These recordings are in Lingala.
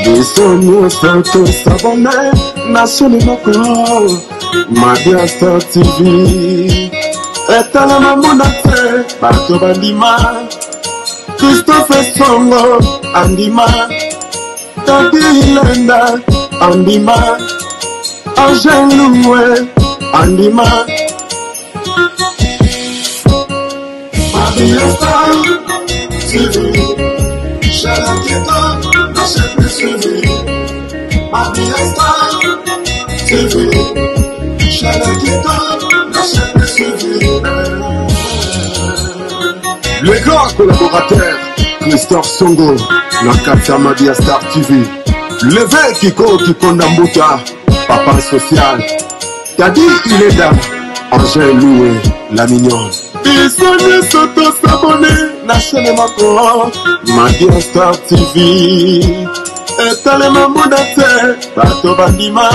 Biso nyonso tosabone na soni moko Mabia Star TV etalama mona te bato bandima Christophe Songo andima Tati Lenda andima Angel Loué andima Mabia Star TV la chaîne plus suivie. Mabia Star TV la chaîne plus suivie. Le grand collaborateur Christophe Songo na kati ya Mabia Star TV. Leve Kiko Kikonda Mbuta, papa social. Tadi Ilenda, Angèle Loué, la mignonne. Biso nyonso tosabone na chaîne moko Mabia Star TV. Etalema mona te bato bandima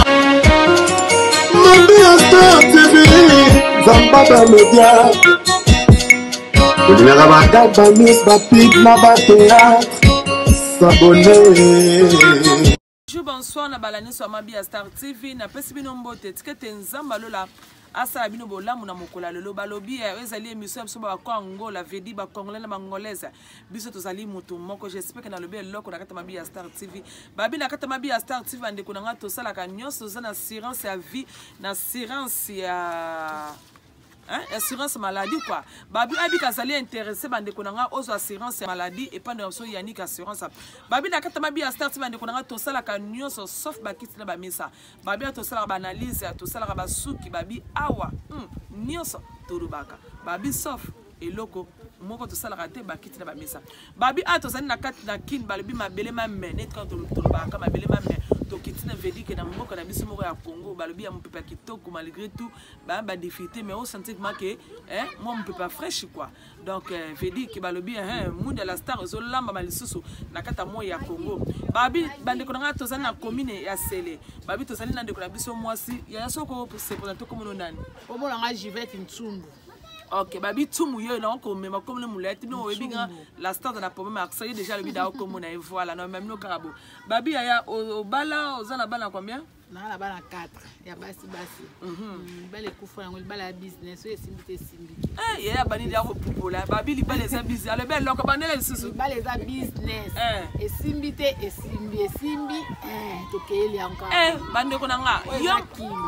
Mabia Star TV Nzamba bamedia olingaka baga banews bapib na bateatre sabone. Bonjour, bonsoir na bala nyonso ya Mabia Star TV. Napesi bino mbote tika ete Nzambe alola asala bino bolamu na mokolo ya lelo. Balobi oyo ezali émission ya biso ba ko Angola vedi ba Congolais na ba Angolaise. Biso tozali moto moko. J'espère que nalobi eloko na kati ya Mabia Star TV. Babi na kati ya Mabia Star TV bandeko na nga tosalaka nyonso, toza na assurance ya vie, na assurance ya hein, assurance maladie quoi. Babi abika azali intéressé bandeko na nga ozo assurance ya maladie epai na biso Yannick assurance. Babi na kati ya Mabia Star TV bandeko na nga tosalaka nyonso sauf bakiti na bamesa. Babi tosalaka ba analyse, tosalaka basuki, babi awa nyonso tolobaka. Babi sauf eloko moko tosalaka te bakiti na bamesa. Babi awa tozali na kati na Kin, balobi mabele mame neti kaka tolobaka mabele mame tokiti na vedike na mboka na biso moko ya Congo, balobi ya mopepe ya kitoko malgré tout ba ba difficulté mais au sentir que hein moi mopepe ya fraîche quoi. Donc vedike balobi hein monde ya la star ezolamba ba lisusu na kati ya moi ya Congo. Babi bandeko na nga tozali na commune ya Sele. Babi tozali na ndeko na biso mwasi ya soko se présenter comme nani? Omona nga Jivette Ntsumbu. Ok, babi tsumu yo na ko mema comme le moulette no oyebi nga la star de la problème aksa déjà lobi da ko mona et voilà non même no karabo. Babi ya obala oza na bana combien? Na na bana 4 ya basi basi. Libala ekufa yango libala ya business oyo esimbi te esimbi te. Eh ya bani ya ko pupola babi libala eza business. Alors ben loko bandela lisusu. Libala eza business. Esimbi te esimbi esimbi tokeyeli yango. Eh bandeko na nga yo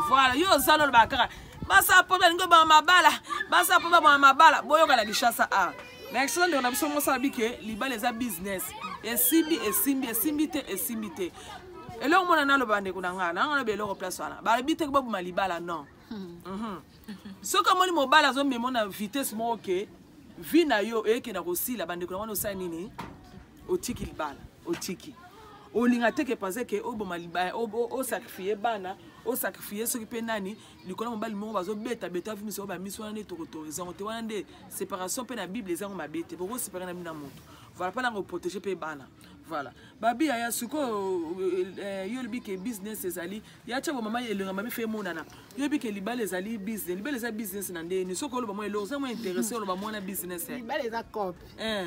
voilà yo oza no ba kaka. Basa po balingo ba mabala, basa po ba mabala boyoka na Kinshasa a. Na Kinshasa ndeko na biso mosala bike libala eza business. Esimbi esimbi esimbi te esimbi te. Eloko mona naloba ndeko na nga, na nga loba eloko place wana. Balobi te baboma libala non. Soki omoni mobali azomema na vitesse moko ke vie na yo eyekenda kosila bandeko na wana osala nini? Otiki libala, otiki. Olinga te ke parce ke oboma libala, osacrifier bana, osacrifier soki pe nani, likolo mobali moko bazobeta beta vi miso ba miso wana nde tokotorize yango te, wana nde séparation pe na Bible ezango mabe te, boko séparer na bino na moto. Voilà, pa na ko protéger pe bana. Voilà. Babi ya siko yo lobi ke business ezali ya tcha mama elenga mami fe monana. Yo lobi ke libala ezali business, libala eza business na ndeni. Soko loba mo eloko, za mo intéressé loba mona business. Libala eza cop.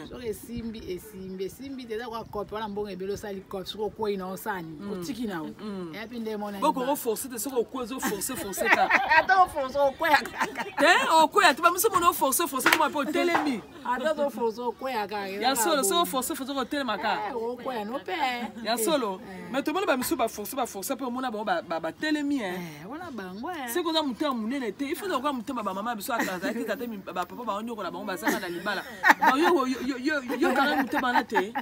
Soko esimbi esimbi esimbi te eza kwa cop wana mbongo ebele osali cop soko okwei na osani. Otiki na yo. Ya pe nde mona. Boko o forcer te soko okwei zo forcer forcer ka. Ata o forcer okwei kaka. Te okwei te ba muso mona o forcer forcer mo pe otelemi. Ata o forcer okwei kaka. Ya solo soko forcer forcer otelema ka. Okwei no pe. Ya solo. Mais to mona ba muso ba forcer ba forcer pe mona bango ba telemi hein. Wana bango hein. Seko za mutema munene te. Il faut ko mutema ba mama biso akaza te tata ba papa ba nyoko na bango bazaka na libala. Ba yo yo yo yo kanga mutema na te.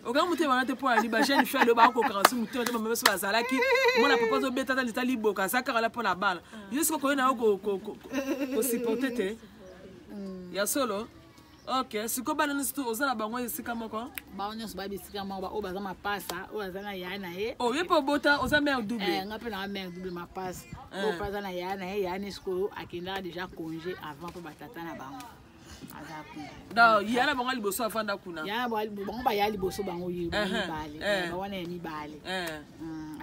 Okanga mutema na te po ali ba jeune fille ba ko kanga su mutema te ba mama biso bazalaki. Mona papa zo beta ta lita liboka zaka la po na bala. Yo siko ko na ko ko ko supporter te. Ya solo. Ok, siko bana nyonso to oza na bango esika moko? Bango nyonso ba bisika moko, ba oyo baza mapasa, oyo aza na yaya na ye. Oh, ye pe obota, oza mère double. Nga pe na mère double mapasa. Oyo pe aza na yaya na ye, yaya ne sikoyo akendaka déjà congé avant pe batata na bango. Aza kuna. Donc ya na bango liboso afanda kuna. Ya bango baya liboso, bango ye mibale wana, ya mibale.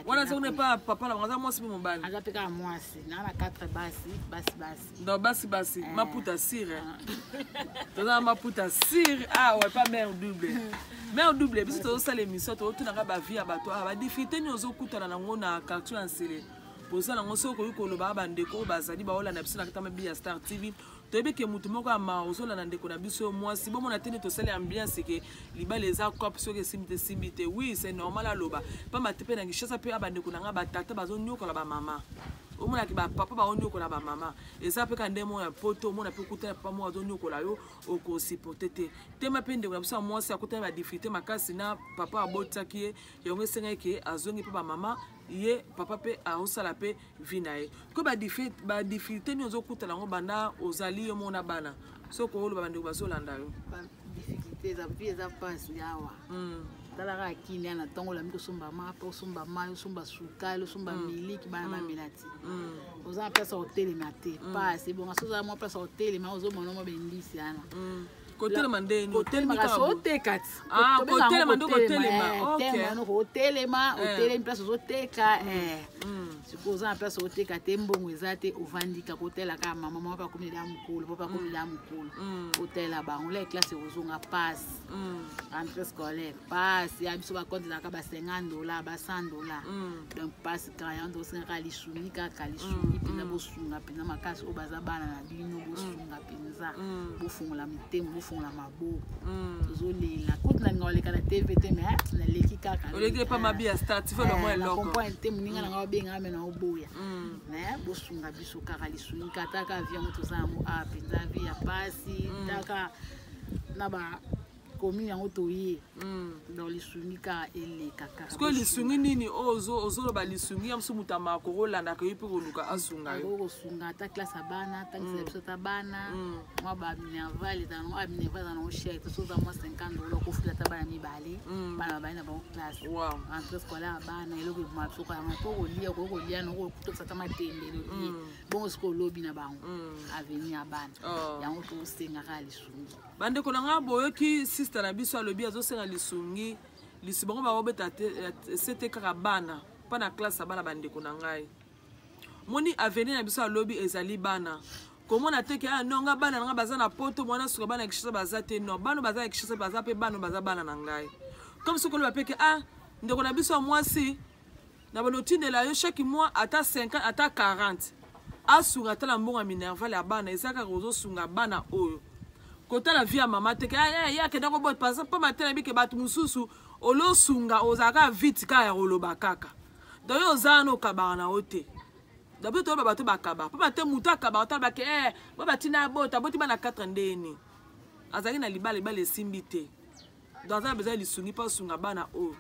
Wana aza kuna epa papa na bango, aza mwasi mpe mobali? Aza mpe kaka mwasi. Naa na 4 basi, basi basi. Donc basi basi, maputa sire, toza na maputa sire awa epa mare double. Mare double, biso tozosala émission, tozotunaka bavie ya bato awa, badifficulté nini ozokutana nango na quartier ya Nsele, boza nango. Soki okoki koloba, bandeko oyo bazali baolanda biso na kati ya Mabi ya Star TV, toyebi ke motu moko ya mawa ozolanda ndeko na biso mwasi. Bomona te nde tosali ambiance ke libala eza cop, soki esimbi te, esimbi te. Oui, c'est normal aloba, pamba te mpe na Kinshasa mpe ya bandeko na ngai, batata bazoniokola bamama, omonaki bapapa baoniokola bamama. Eza mpe ka nde moko ya poto, omona mpe okutana papa moko azoniokola yo, okosupporte te. Tema mpe ndeko na biso ya mwasi akutani badifficulté makasi na papa abotisaki ye, yango esengaki ke azongi mpe bamama ye, papa mpe aosala mpe vie na ye. Ko badifficulté nini ozokutana yango banda ozali yo mona bana? Soki oloba, bandeko bazolanda yo. Difficulté eza, vie eza mpasi awa. Talaka akini ya na ntongo, olami kosomba mapa, osomba mai, osomba sukali, osomba miliki, bana bamela ti. Oza na place ya kotelema te, pasi ebonga. So ozala mwa place ya kotelema, ozomona mwa bendisi wana. Kotelema ndeni? Kotelema so oteka ti. Kotelema nde kotelema. Kotelema, otelemi place ozoteka. Sikoyo oza na place oteka te, mbongo eza te, ovandi kaka, otela kaka mama. Mama mpe akomi lela mokolo, papa akomi lela mokolo, otela bango. La classe ekozonga, pasi. Rentrée scolaire, pasi. Ya biso bacompte ezalaka ba 50 $, ba 100 $. Donc pasi kaka. Yango tosengaka lisungi, kaka lisungi mpenza. Bosunga mpenza makasi oyo baza bana na bino, bosunga mpenza, bofungola mitema, bofungola maboko. Tozolela kutu, nalinga koleka na TV te, mais naleki kaka. Oleki epa Mabi ya Star TV, oloba eloko. Comprendre te, moninga nanga babengaka me na oboya. Mais bosunga biso kaka, lisungi kaka. Taka vie yango toza yango awa mpenza, vie ya pasi, taka na ba commune yango toye. Donc lisungi kaka eleka kaka. Sikoyo lisungi nini oyo ozoloba? Lisungi ya mosu, moto amaka kokolandaka ye mpe koluka asunga yo. Akoki kosunga ata classe ya bana, tangisela biso ata bana mwa baminerval. Ezala nango minerval, eza nango cher te. So oza mwa 50 $, okofutela ata bana mibale, bana babali na bango classe. Rentrée scolaire ya bana, eloko eboma biso yango mpo kolia, okoki kolia noko kotokisa ata matembele, olie bongo. Sikoyo olobi na bango avenir ya bana, yango tosengaka lisungi. Bandeko na ngai, boyoki sister na biso alobi azosenga lisungi. Lisu bango bakobeta se te kaka bana mpa na classe ya bana. Bandeko na ngai, moni avenir na biso alobi ezali bana. Komona te ke ah non, nga bana na ngai baza na poto, mwana suka bana ya Kinshasa baza te. Non, bana baza ya Kinshasa baza mpe bana, baza bana na ngai. Comme soki oloba mpe ke ah, ndeko na biso ya mwasi, na bano otindela yo chaque mois ata 50, ata 40, asunga ata na mbongo ya minerval ya bana. Eza kaka ozosunga bana oyo, kotala vie ya mama te ke ye akenda kobota mpo te. Nayebi ke bato mosusu olosunga, ozalaka vite kaka ya koloba kaka. Donc yo oza wana, okabaka na yo te. D'abord toyeba bato bakaba, mpo te moto akabaka tala bake bo batina abota, aboti bana 4 ndeni azalaki na libala, libala esimbi te. Donc aza na besoin lisungi mpo asunga bana oyo.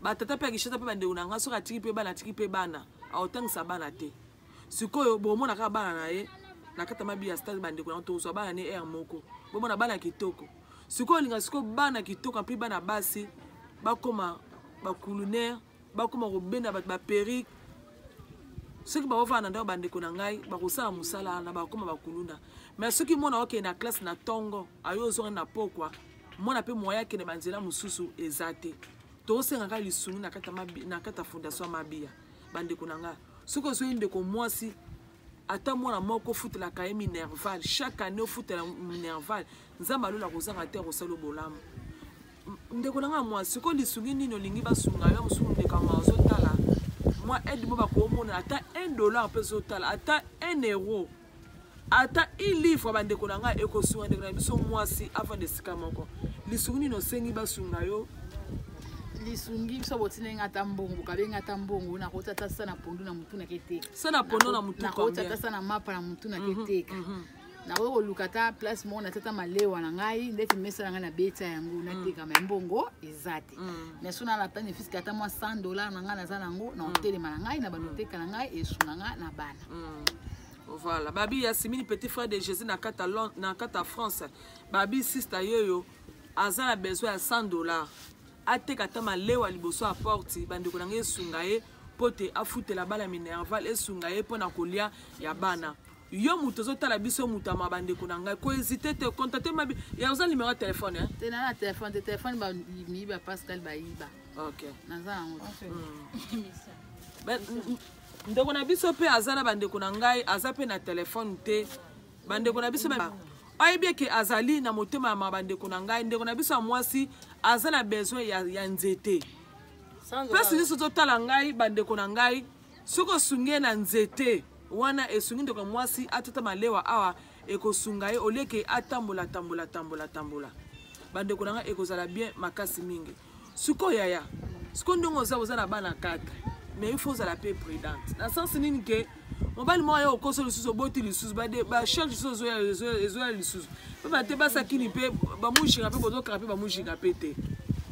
Batata mpe ya Kinshasa mpe, bandeko na ngai, soki atiki mpe bana, atiki mpe bana, aotangisa bana te. Sikoyo bomona kaka bana na ye na kati ya Mabi ya Stade. Bandeko na, tozwa bana ne aire moko, bomona bana kitoko. Sikoyo olinga sikoyo bana kitoko mpe bana basi bakoma baculinaire, bakoma kobenda bato baperruque. Soki baovanda na ndako, bandeko na ngai, bakosala mosala wana, bakoma bakuluna. Mais soki mwana okende na classe na ntongo, ayo ozonga na pokwa, mwana mpe moya akende banzela mosusu eza te. Tosengaka lisungi na kati ya fondation ya Mabia. Bandeko na ngai, soki ozwi ndeko mwasi ata mwana moko, ofutelaka ye minerval chaque année, ofutela minerval, Nzambe alola kozanga te, akosala bolamu. Ndeko na ngai mwasi, sikoyo lisungi nini olingi basunga yo? Mosusu ndeko yanga azotala mwa aide mo, bakomona ata 1 dollar mpe ezotala, ata 1 euro, ata 1 livre. Bandeko na ngai, ekosunga ndeko na biso mwasi afanda esika moko. Lisungi nini osengi basunga yo? Lisungi biso, botinai nga ata mbongo, bokabenga ata mbongo, nakoti ata sa na pondu na mutu naketeka. Sa na pondu na mutu? Nakoti ata sa na mapa na mutu naketeka. Nakoki koluka ata place moko, natia ata malewa na ngai ndeti mesa na ngai, nabetia yango, nateka. Me mbongo eza te. Mais so nala ata nefiske ata mwa 100 $ na ngai, naza nango na kotelema na ngai na bandoteka na ngai, esunga ngai na bana. Voilà, babi Yasimini, petit frère de Jésus na kati na kati ya France, babi sister yeyo aza na besoin ya 100 $, ateka ata malewa liboso ya porte. Bandeko na ngai, esunga ye mpo te afutela bana minerval, esunga ye mpo na kolia ya bana. Yo moto ozotala biso, moto ya bandeko na ngai, kohésite te, contacte mabi ya oza numéro ya telefone, hein? Te, na telefone te. Telefone bamiyiba, Pascal bayiba. Ok. Naza yango te. Ndeko na biso mpe aza na bandeko na ngai, aza mpe na telefone te. Bandeko na biso, oyebi eke azali na motema ya bandeko na ngai. Ndeko na biso ya mwasi aza na besoin ya nzete. Place nyonso totala ngai, bandeko na ngai, soki osungi ye na nzete wana, esungi ndeko ya mwasi atata malewa awa, ekosunga ye olieke atambola tambola tambola tambola. Bandeko na ngai, ekozala bien makasi mingi. Sikoyo yaya, sikoyo ndenge oza na bana 4, mais il faut ozala mpe prudente na sens nini ke mobali moko aye okoso lisusu, oboti lisusu, bacharge lisusu ezoya lisusu mpe bate basakini mpe bamushinga mpe bozokaka mpe bamushinga mpe te.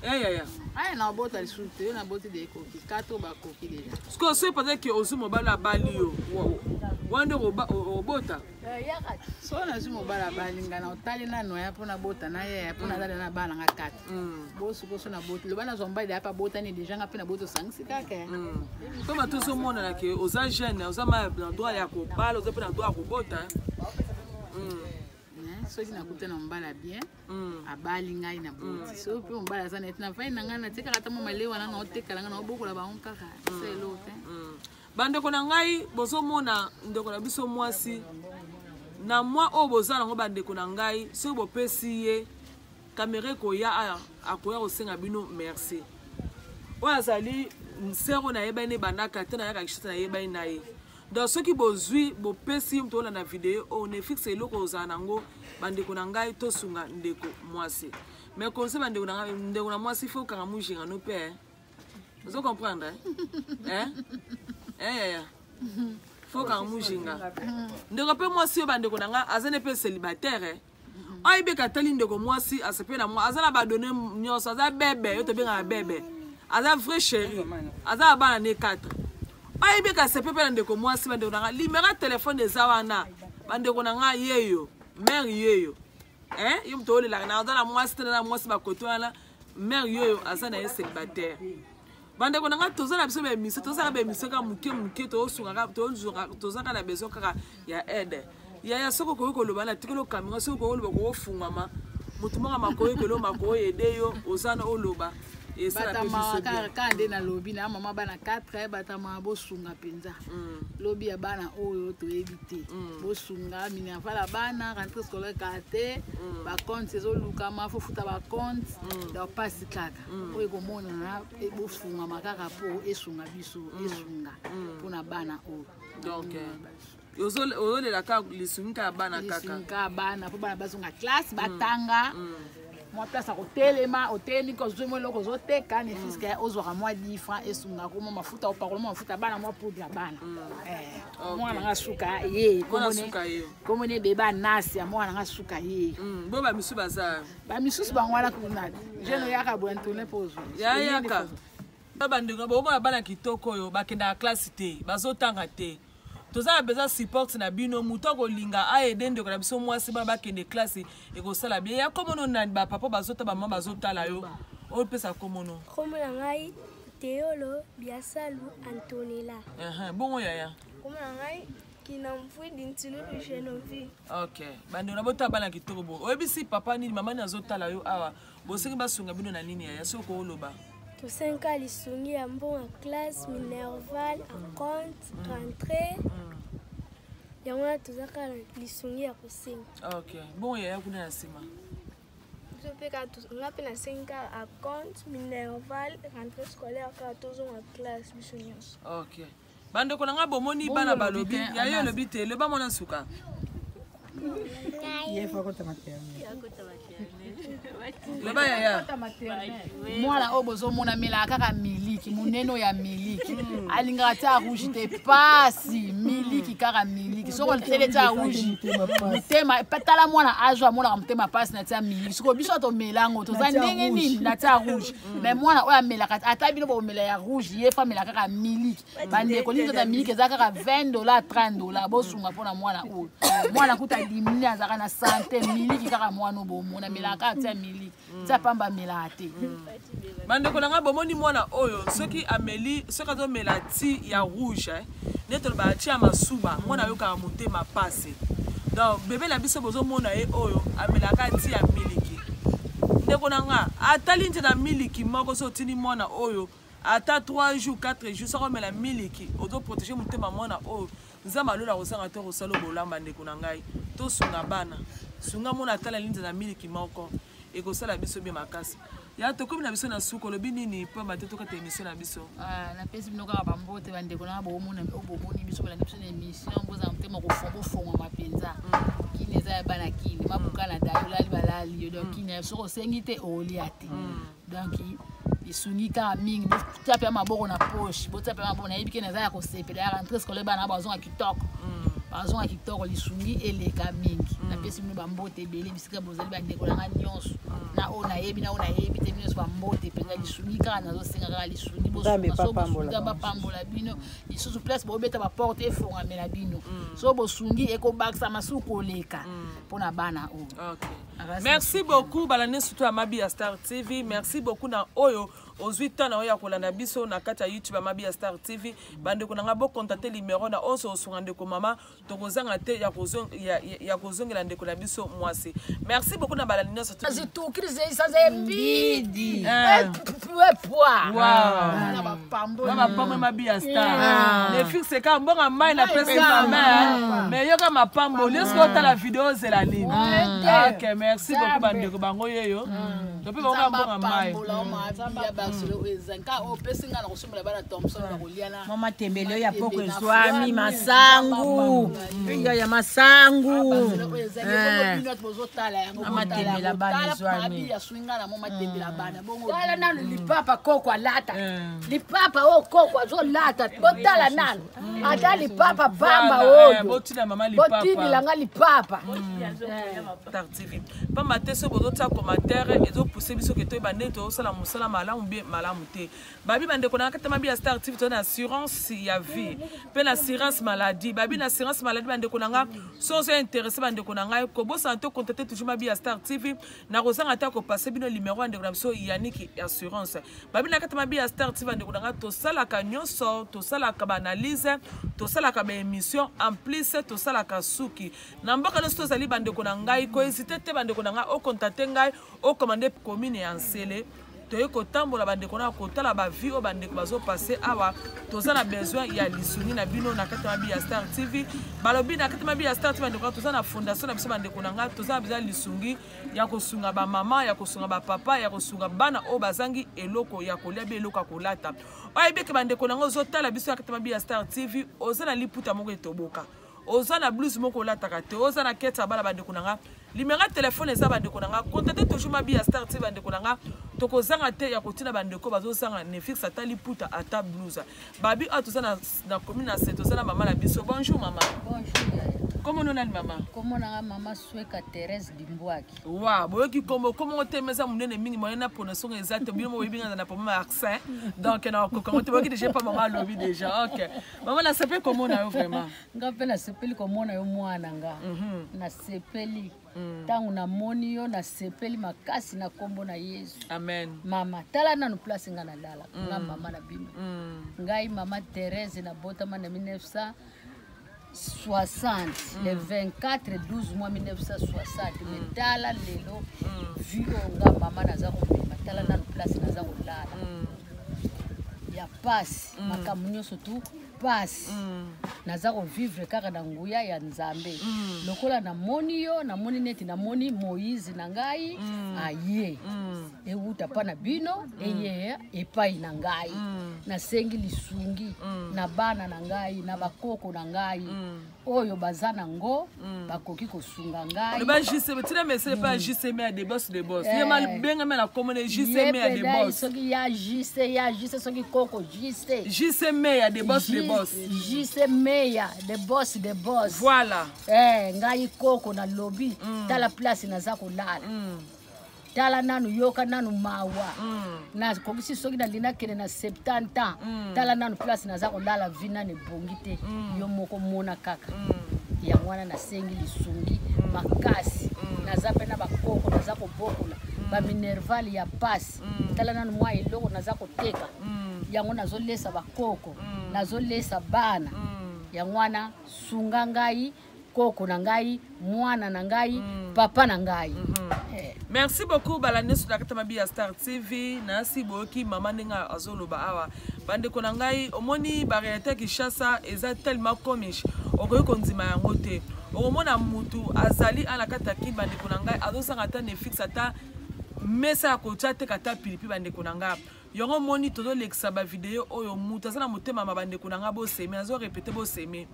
Yaya. Aya, na obota lisusu te. Yo naboti de ekoki kato, bakoki deja. Sikoyo soki peut-être ke ozwi mobali abali yo, wana nde obota? So nazwi mobali abali nga, na otali nano ya mpo nabota na ye, mpo nazali na bana nga 4. Bosiko so naboti, loba nazwa mobali deya mpe abotani deja, nga mpe naboti, osangisi kaka. Mpo bato ozomonana ke oza jeune, oza ma na droit ya kobala, oza mpe na droit ya kobota. Soki nakuta na mobali bien, abali ngai, na boti. Soki mpe mobali aza neti navai na ngai, natikaka ata mwa malewa na naotekala ngai, naobokola bango kaka, esa eloko te. Bandeko na ngai, bozomona ndeko na biso mwasi na mwa oyo boza nango. Bandeko na ngai, soki bopesi ye kamera, ekoya, akoya kosenga bino merci. Oyo azali nsero, nayebani ne bandaka te, nayaka Kinshasa, nayebani na ye. Donc soki bozwi, bopesi ye, moto olanda video oyo ne fixe eloko ozala nango. Bandeko na ngai, tosunga ndeko mwasi. Mais conseil, bandeko na ngai, ndeko na mwasi, faut okanga mujinga no mpe. Ozo comprendre, eh? Eh, yaya, faut okanga mujinga. Ndeko mpe mwasi oyo, bandeko na ngai, aza ne mpe célibataire, eh? Oyebeka, atali ndeko mwasi, asepe na mwa, aza na badone nyonso, aza bebe yo tobengaka bebe, aza vrai chéri, aza na bana ne 4. Oyebeka, asepe mpe na ndeko mwasi. Bandeko na ngai, numéro ya telefone eza wana. Bandeko na ngai, yeyo mare yeyo, eh? Yo moto olelaka na aza na mwasi te, na mwasi bakote wana, mare yoyo aza na ye célibataire. Bandeko na ngai, toza na biso baémission, tozalaka baémission kaka moke moke, tozosungaka, tozaka na besoin kaka ya aide. Yaya, soki okoki koloba na tikeli okamera, soki okoki koloba, okofungwama motu moko makoki kelo makoki ede yo, oza na oloba, esala mpe biso bien. Kaka nde nalobi na mama bana 4, batamaka, bosunga mpenza. Lobi ya bana oyo toyebi te. Bosunga minerval ya bana, rentrée scolaire kaka te, bacompte ezolukama, fofuta bacompte. Donc pasi kaka oyo ekomonana, bofungama kaka mpo esunga biso, esunga mpona bana oyo. Donc ozolela kaka lisungi kaka bana kaka. Lisungi kaka bana, mpo bana bazonga classe, batanga. Mwa place ya kotelema, otelemi ka ozwi mwa eloko ozoteka, ne fiske ozwaka mwa 10 franc, esungaka mwa mafuta, opakola mwa mafuta bana, mwa poudre ya bana. Mwana nga suka ye. Mwana suka ye. Komoni bebe anasi ya mwana nga suka ye. Bo bamisusu baza? Bamisusu bango wana kuna, jeune oyaka boye, ntone mpo ozwa. Yayaka, bandeko, bomona bana kitoko oyo bakendaka classe te, bazotanga te. Toza na besoin support na bino. Moto akolinga aede ndeko na biso mwasi, bana bakende classe, ekosala bien. Ya komono nani? Bapapa bazota, bamama bazotala yo, oyo pesa komono. Kombo na ngai Teolo Biasalu Antonela. Bongo yaya? Kombo na ngai Kinamvwidi Ntilulu Genovie. Ok, bandeko na botala bana kitoko bo. Oyebisi papa nini, mama nini azotala yo awa? Bosengi basunga bino na nini, yaya, soki okoloba? Tosenga lisungi ya mbongo ya classe, minerval, acompte, rentrée. Yango wana toza kaka na lisungi ya kosenga. Ok, bongo yaya kuna na nsima? Biso mpe kaka, nga mpe nasengi kaka acompte, minerval, rentrée scolaire, kaka tozonga classe biso nyonso. Ok, bandeko na ngai, bomoni bana balobi. Yayo elobi te, loba mwana suka. Ye faut akota maternelle. Loba yaya. Mwana oyo bozomona amelaka kaka miliki monene oyo ya miliki, alingaka tia rouge te, pasi miliki, kaka miliki. Soki otele tia rouge, motema. Tala mwana azwa, amonaka motema pasi na tia miliki. Sikoyo biso tomela yango, toza ndenge nini na tia rouge? Mais mwana oyo amelaka, ata bino bomela ya rouge, ye faut amela kaka miliki. Bandeko, nini tota miliki eza kaka 20 dollar, 30 dollar. Bosunga mpona mwana oyo. Mwana kuta dimini, azalaka na sante, miliki kaka. Mwana oyo bomona amelaka kaka tia miliki, tia pamba amelaka te. Bandeko na ngai, bomoni mwana oyo, soki ameli, soki azomela ti ya rouge, eh, Nde tolobaka tia masuba, mwana ayokaka motema pasi. Donc bebe na biso bozomona ye oyo amelaka ti ya miliki. Ndeko na nga atali nje na miliki moko so otindi mwana oyo ata 3 jours 4 jours soko omela miliki ozoprotege motema mwana oyo. Nzambe alola kozanga te kosala bolamu. Bandeko na ngai, tosunga bana, sunga mwana atala linza na miliki moko, ekosala biso bien makasi. Ya tokomi na biso na suka, olobi nini mpo bate tokata émission na biso? Ah, napesi bino kaka bambote, bandeko na bomona oyo bomoni biso, bolandi biso na émission, bozala motema kofongwama mpenza. Kini eza ya bana kini mabuka na dayo olali balali yo. Donc kini soki osengi te olia te. Donc esungi kaka mingi, botia mpe maboko na poche, botia mpe maboko. Nayebi ke naza ya kosepela ya rentrée scolaire, bana bazonga kitoko, bazonga kitoko, lisungi eleka mingi. Napesi bino bambote ebele bisika bozali, bandeko na nga nyonso, na oyo nayebi na oyo nayebi te, bino nyonso bambote mpenza. Lisungi kaka nazosenga, kaka lisungi. Nzambe bosunga, bapambola bino lisusu. Place bobeta baporte efongamela bino, so bosungi ekobakisa masuku koleka mpona bana oyo. Ok. Merci beaucoup balandi surtout ya Mabi ya Star TV. Merci beaucoup na oyo ozwi temps na oyo ya kolanda biso na kati ya YouTube ya Mabi ya Star TV. Bandeko na nga, bocontacte numéro na oyo osunga ndeko mama, tokozanga te ya kozongela ndeko na biso mwasi. Merci beaucoup na balandi nyonso. Zitukirize mbidi pwa. Na bapambo Mabi ya Star ne fixe ka mbonga mai na pesi mama, mais yoka mapamboli soki otala video ozela nini. Ok, merci beaucoup bandeko bango yeyo tope bango mbonga mai. Opesi nga na kosombela bana Thomson bakolia na Mama tembele oyo ya poko ezwami masangu oyo ya masangu. Amatembela bana ezwami. Tala nanu lipapa koko alata, lipapa oyo koko azolata, botala nanu ata lipapa pamba oyo. Botina mama lipapa. Botindilanga lipapa. Star TV, pamba te soki bozotia commentaire ezopousse biso ke toyeba ndenge tozosala mosala malamu bien malamu te. Babi bandeko na kati Mabi ya Star TV, toza na assurance ya vie mpe na assurance maladie. Babi na assurance maladie, bandeko na nga, so ozo intéressé, bandeko na ngai, kobosana te contacte toujours Mabi ya Star TV. Nakozanga te kopase bino numero ya ndeko na biso Yaniki Assurance. Babi na kati Mabi ya Star TV, bandeko na ngai, tosalaka nyonso, tosalaka baanalyse, tosalaka baémission, en plus tosalaka suki na mboka nyonso tozali. Bandeko na ngai, kohésite te, bandeko na ngai, ocontacte ngai, okomande commune ya Nsele. Toye kotambola, bandeko na kotala bavie oyo bandeko bazopase awa. Toza na besoin ya lisungi na bino na kati ya Mabi ya Star TV. Balobi na kati ya Mabi ya Star TV, bandeko, toza na fondation na biso. Bandeko na ngai, toza na besoin ya lisungi ya kosunga bamama, ya kosunga bapapa, ya kosunga bana oyo bazangi eloko ya kolia be eloko ya kolata. Oyebi eke bandeko na ngai, ozotala biso na kati ya Mabi ya Star TV, oza na liputa moko etoboka, oza na blouse moko olataka te, oza na kete ya bana, bandeko na nga, numéro ya telefone eza. Bandeko na nga, contacte toujours Mabi ya Star TV. Bandeko na nga, tokozanga te ya kotina bandeko bazozanga nefixe ata liputa ata blouse. Babi oyo toza na commune na se, toza na mama na biso. Bonjour mama. Bonjour yaya. Kombo nani mama? Kombo nanga mama Sweka Thérèse Dimbwaki. Wa boyoki kombo, kombo te meza monene mingi, moyen na prononciation eza te. Bino boyebi nga na problème ya accent, donc na kokango te. Boyoki déjà pa mama alobi déjà. Ok mama, nasepeli komona yo vraiment. Nga mpe nasepeli komona yo mwana nga. Nasepeli ntango namoni yo, nasepeli makasi na nkombo na Yesu. Amen. Mama, tala nanu place nga nalala. Nga mama na bino, ngai mama Thérèse, nabotama na 1960, le 24 12 mois 1960. Mais tala lelo vie oyo nga mama naza komema. Tala nanu place naza kolala ya pasi, makambo nyonso tu pasi. Naza kovivre kaka na nguya ya Nzambe. Lokola namoni yo, namoni neti namoni Moïse na ngai aye ewuta mpa na bino, eye epai na ngai. Nasengi lisungi na bana na ngai, na bakoko na ngai oyo baza nango, bakoki kosunga ngai. Loba JCM, tina message pa JCM ya de boss, de boss ye ma bengami na komone JCM ya de boss. Soki ya JC, ya JC, soki koko JC. JCM ya de boss, de boss. JC meya de boss, de boss. Voilà. Eh, ngai koko nalobi, tala place naza kolala. Tala nanu, yoka nanu mawa. Nakokisi soki nalingi nakende na 70 ans. Tala nanu place naza kolala, vie nanu ebongi te. Yo moko mona kaka. Yango wana nasengi lisungi makasi. Naza mpe na bakoko naza kobokola, baminerval ya pasi. Tala nanu mwa eloko naza koteka, yango nazolesa bakoko, nazolesa bana. Yango wana sunga ngai, koko na ngai, mwana na ngai, papa na ngai. Eh. Merci beaucoup balandi nyonso na kati ya Mabi ya Star TV. Nasi boyoki mama ndenge azoloba awa. Bandeko na ngai, omoni ba réalité ya Kinshasa eza tellement comique, okoki kondima yango te. Okomona mutu azali ala kati ya Kin, bandeko na ngai, azosanga ata Netflix, ata mesa ya kotia teka ata pilipi, bandeko na ngai. Yango omoni tozolekisa ba video oyo, mutu aza na motema ma bandeko na ngai, boseme, nazo répéter, boseme.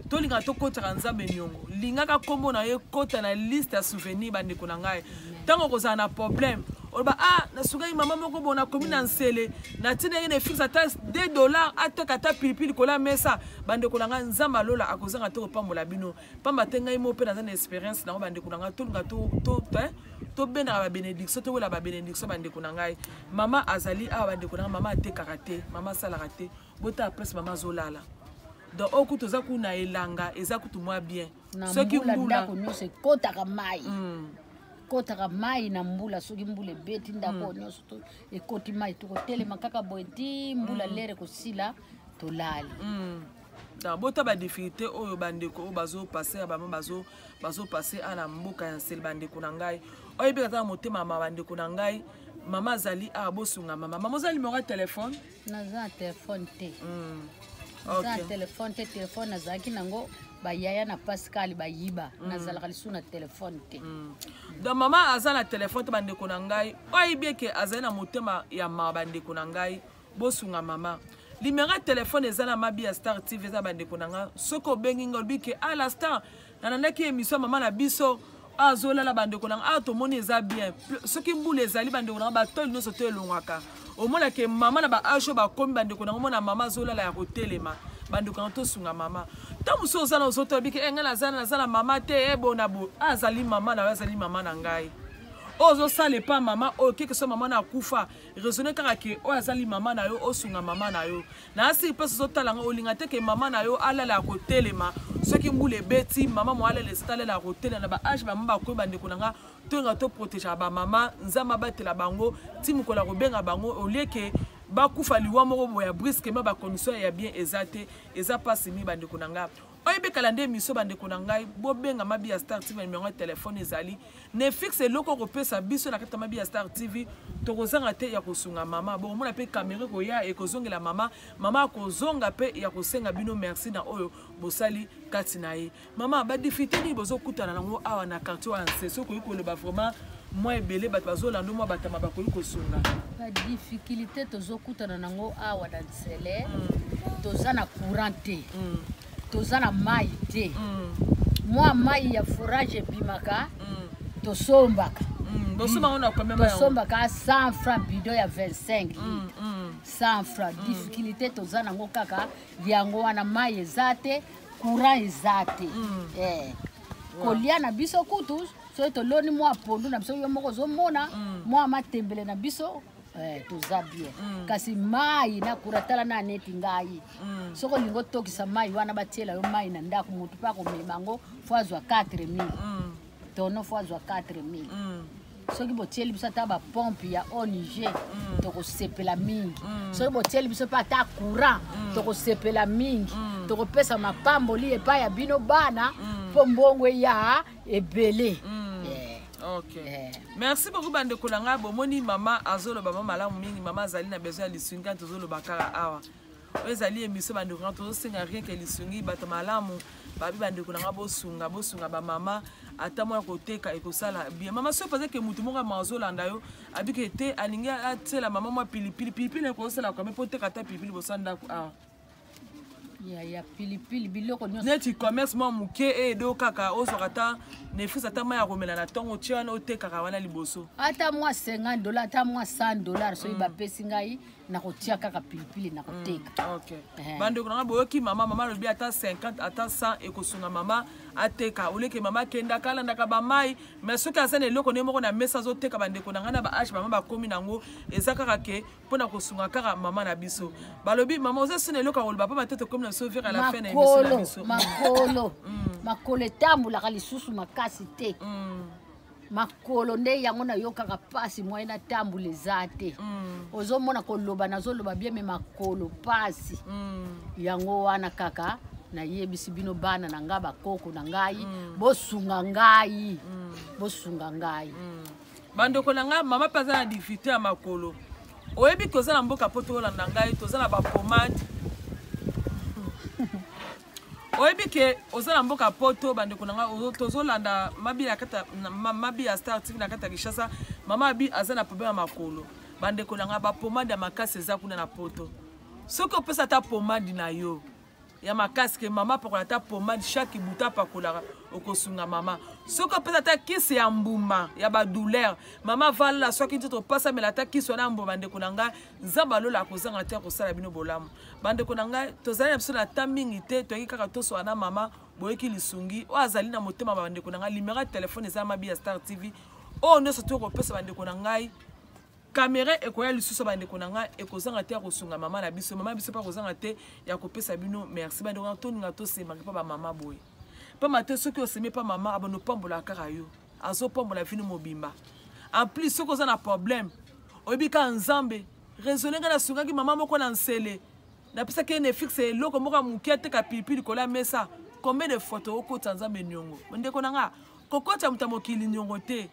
Tolingaka tokotaka Nzambe niongo, lingaka kombo na ye kota na liste ya souvenir, bandeko na ngai. Ntango okozala na problème, oloba ah, nasungaki mama moko boye, nakomi na nsele, natindaki na fixe ata 2 $ ateka ata pilipili likolo ya mesa. Bandeko na ngai, Nzambe alola akozanga te kopambola bino, pamba te ngai mo mpe naza na expérience nango. Bandeko na ngai, tolinga tobendaka babénédiction, towela babénédiction. Bandeko na ngai, mama azali awa. Bandeko na ngai, mama atekaka te, mama asalaka te. Botala place mama azolala. Donc oyo kutu oza kuna elanga, eza kutu mwa bien. Na soki mbula, mbula ndako nyonso ekotaka mai, ekotaka mai na mbula. Soki mbula ebeti, ndako nyonso ekoti mai. Tokotelema kaka boye ti mbula lere kosila, tolali. Donc bota badifficulté oyo bandeko oyo bazopase ya bama bazopase a na mboka ya Nsele. Bandeko na ngai, oyo ebeka kaka motema ma bandeko na ngai, mama azali awa, bosunga mama. Mama, oza numéro ya telefone? Naza na telefone te. Naza na telefone te. Telefone nazalaki nango, bayaya na Pascal bayiba. Nazalaka lisusu na telefone te. Donc mama aza na telefone te. Bandeko na ngai, oyo ayebi eke azali na motema ya mawa, bandeko na ngai, bosunga mama. Numéro ya telefone eza na Mabi ya Star TV, eza. Bandeko na ngai, soki obengi ngai, olobi ke ah, la star, nalandaki émission ya mama na biso azolala. Bandeko na ngai, awa tomoni eza bien. Soki mbula ezali, bandeko na ngai, batoli nyonso to elongwaka. Omonake mama na baage oyo bakomi, bandeko na ngai, omona mama azolala ya kotelema. Bandeko na ngai, tosunga mama. Ntango mosusu oza na ozotola bike e, ngai naza na mama te, e bona bo azali mama na yo, azali mama na ngai. Oyo ozosala epa mama oyo, keke so mama na akufa, raisonne kaka ke oyo azali mama na yo, osunga mama na yo. Na asili mpasi ozotala ngo, olinga te ke mama na yo alala ya kotelema. Soki mbula ebeti, mama mo alala esika alala ya kotelema. Na baage bamama bakoyi, bandeko na nga, tolinga toprotegeaka bamama. Nzambe abatela bango ti mokolo ya kobenga bango, olie ke bakufa liwa moko boye ya brusquement, bacondition ya bien eza te, eza mpasi mingi. Bandeko na nga, oyebekala nde émission. Bandeko na ngai, bobenga Mabi ya Star TV, numéro ya telefone ezali ne fixe. Eloko okopesa biso na kati ya Mabi ya Star TV, tokozanga te ya kosunga mama. Bokomona mpe kamera ekoya, ekozongela mama. Mama akozonga mpe ya kosenga bino merci na oyo bosali kati na ye. Mama, badifficulté nini bozokutana nango awa na quartier oyo ya Nse? Soki okoki koloba vraiment mwa ebele, bato bazolanda, mwa batama bakoki kosunga. Badifficulté tozokutana nango awa na Nsele, toza na courant te, toza na mai te. Mwa mai ya forage ebimaka, tosombaka. Bosomba ngo na combien mai yango? Tosombaka 100 francs bidon ya 25 litre, 100 francs. Difficulté toza nango kaka yango wana: mai eza te, courant eza te. Eh. Kolia na biso kutu, soki toloni mwa pondu na biso, yo moko ozomona mwa matembele na biso, eh, toza bien. Kasi mai na courant, tala na neti ngai, soki olingi otokisa mai wana, batiela yo mai na ndako, motu mpe akomema yango, fo azwa 4000 tono, fo azwa 4000. Soki botieli biso ata bapompe ya ONG, tokosepela mingi. Soki botieli biso mpe ata courant, tokosepela mingi. Tokopesa mapamboli epai ya bino bana, mpo mbongo eya ebele. Eh. Ok. Eh. Merci beaucoup. Bandeko na ngai, bomoni mama azoloba ma malamu mingi. Mama azali na besoin ya lisungi. Kani tozoloba kaka awa, oyo ezali émission. Bandeko na ngai, tozosenga rien ke lisungi. Bato malamu babi, bandeko na ngai, bosunga, bosunga bamama. Ata mwa koteka ekosala bien. Mama, soki parce ke motu moko ama azolanda yo, abike te, alingi atiela mama mwa pilipili, pilipili ekosala kame mpo oteka ata pilipili bosa ndako awa? Ya pilipili, biloko nyonso. Neti commerce mwa moke edo kaka ozwaka ata nefis, ata mai ya komela na ntongo, otie wana, otekaka wana liboso. Ata mwa 50 dollar, ata mwa 100 dollar, soki bapesi ngai, nakotia kaka pilipili, nakoteka. Ok. Eh. Bandeko na nga, boyoki mama. Mama alobi ata 50, ata 100 ekosunga mama ateka, oleke mama akendaka alandaka bamai. Mais soki aza na eloko nde moko na mesa azoteka. Bandeko na ngai, na baage mama bakomi nango, eza kaka ke mpona kosunga kaka mama na biso. Balobi mama oza so na eloko ya koloba, pamba te tokomi na biso vers à la fin na émission na Makolo biso. Makolo etambolaka lisusu makasi te. Makolo nde yango nayokaka mpasi, moye natambola eza te. Ozomona koloba, nazoloba bien, me makolo pasi. Yango wana kaka. Nayebisi bino bana na ngai, bakoko na ngai, bosunga ngai, bosunga ngai. Bandeko na ngai, mama mpe aza na difficulté ya makolo. Oyebi ke oza na mboka po tolanda ngai, toza na bapomade. Oyebi ke oza na mboka poto, bandeko na ngai, tozolanda mabi na kati mabi ya Star TV na kati ya Kinshasa. Mama abi aza na problème ya makolo. Bandeko na ngai, bapomade ya makasi eza kuna na poto. Soki opesa ata pomade na yo ya makasi ke mama apakola ata pomade chaque butu apakolaka, okosunga mama. Soki opesa ata kisi ya mbuma ya badouleur, mama avalala soki nzoto opasamela ata kisi wana ya mbuma. Bandeko na ngai, Nzambe alola akozanga te akosala bino bolamu. Bandeko na ngai, tozali na biso na ta mingi te, toyaki kaka tosola na mama. Boyeki lisungi oyo azali na motema. Bandeko na ngai, limero ya telefone eza Mabi ya Star TV. Oyo nyonso toyokopesa, bandeko na ngai, kamera ekoya lisusu. Bandeko na ngai, ekozanga te ya kosunga mama na biso. Mama na biso mpe akozanga te ya kopesa bino merci. Bandeko na, toninga tosemaki mpa bamama boye, pamba te soki osemi mpa mama, abando opambolaka kaka yo, azopambola vino mobimba. En plus, soki oza na problème, oyebi kaka Nzambe raisonne. Ngai nasungaki mama moko na nsele, napesaki ye nefixe eloko moko ya moke, ateka pilipili likolo ya mesa. Combien de fois tookotisa Nzambe niongo? Ndeko na nga, kokotisa moto ya mokili niongo te.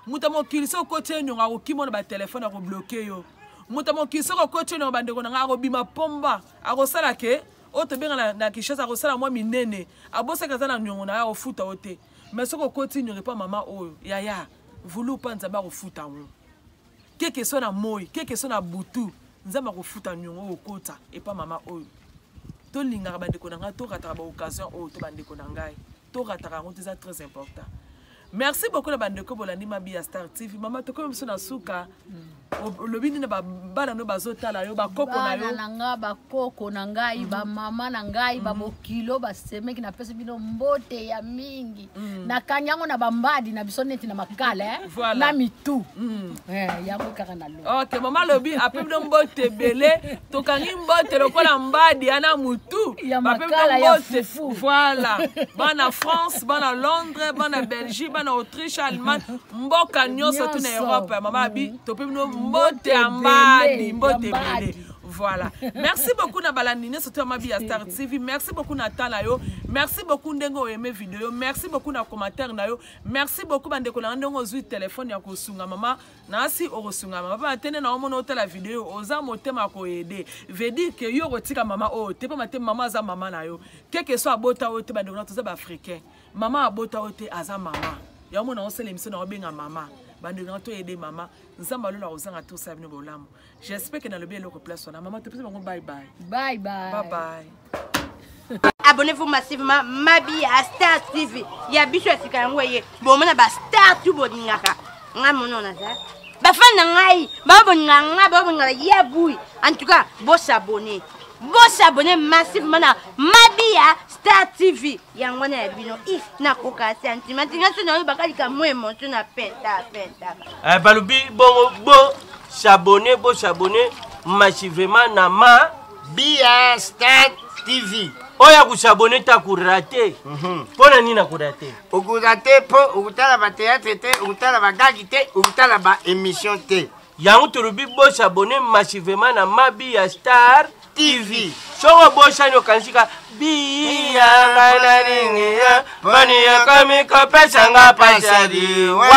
Moto ya mokili, soki okoti ye niongo, akokima na batelefone, akobloke yo. Moto ya mokili, soki okoti ye niongo, bandeko na nga, akobima pomba, akosala ke oyo tobenga na Kinshasa, akosala mwa minene, abosaki aza na niongo na ye, akofuta yo te. Mais soki okoti niongo epa mama oyo, yaya vulu mpa Nzambe akofuta yango, keke so na moi, keke so na butu, Nzambe akofuta niongo oyo okota epa mama oyo. Tolingaka bandeko na ngai, torataka baoccasion oyo to bandeko na ngai, torataka yango te, eza très important. Merci beaucoup na bandeko bolandi Mabi ya Star TV. Mama, tokomi biso na suka. Olobi nini na bana no bazotala yo, bakoko na yo? Bana na nga, bakoko na ngai, bamama na ngai, babokilo, basemeki, napesi bino mbote ya mingi. Nakangi yango na bambadi na biso neti na makala, eh? Voilà. Na mitu. Yango kaka na lo. Ok, mama alobi ape bino mbote ebele. Tokangi mbote lokola mbadi ya na mutu. Ya Bape bino makala ya mbote. fufu. Voilà, bana France, bana Londres, bana Belgique, bana Autriche, Allemagne, mboka nyonso tu na Nyonso. Europe. Mama abi tope bino mbote ya mbadi, ebele, mbote ya mbadi. ebele. Voilà, merci beaucoup na balandi nyonso to ya Mabi ya Star TV. Merci beaucoup na temps na yo, merci beaucoup ndenge oaime video, merci beaucoup na commentaire na yo, merci beaucoup. Bandeko na nga, ndenge ozwi telefone ya kosunga mama nasi, okosunga mama pamba te nde na omona otala video, oza motema ya koaider, veut dire ke yo okotika mama oyo te, pamba te mama aza mama na yo, keke so abota oyo te. Bandeko na, toza baafricain, mama abota oyo te, aza mama yango mona osala émission na obenga mama. Bandeko na, toaider mama. Nzambe alola kozanga te osala bino bolamu. J'espère ke nalobi eloko place wana. Mama, topesi bango bye bye. Bye bye. Bye bye. Abonnez-vous massivement Mabi à Star TV. Ya biso ya sika yango eye. Bomona ba star tout bolingaka. Nga mono naza. Ba fan na ngai, ba bolingaka nga, ba bolingaka ya bui. En tout cas, bo s'abonner. Bo s'abonner massivement na Mabi ya Star TV. Yango wana ya bino. Ih, nakoka sentiment. Nga so na yo bakalika mo émotion na penta penta. Eh, balobi bongo bo s'abonner, bo s'abonner massivement na ma Bia Star TV. Oyo akosabone te akorate. Mpo na nini akorate? Okorate mpo okotala bateatre te, okotala bagagi te, okotala baémission te. Yango tolobi bosabone massivement na Mabi ya Star TV. Soki obosani, okanisi ka biyanga nalingiya bani yakomi kopesanga pasadi wa.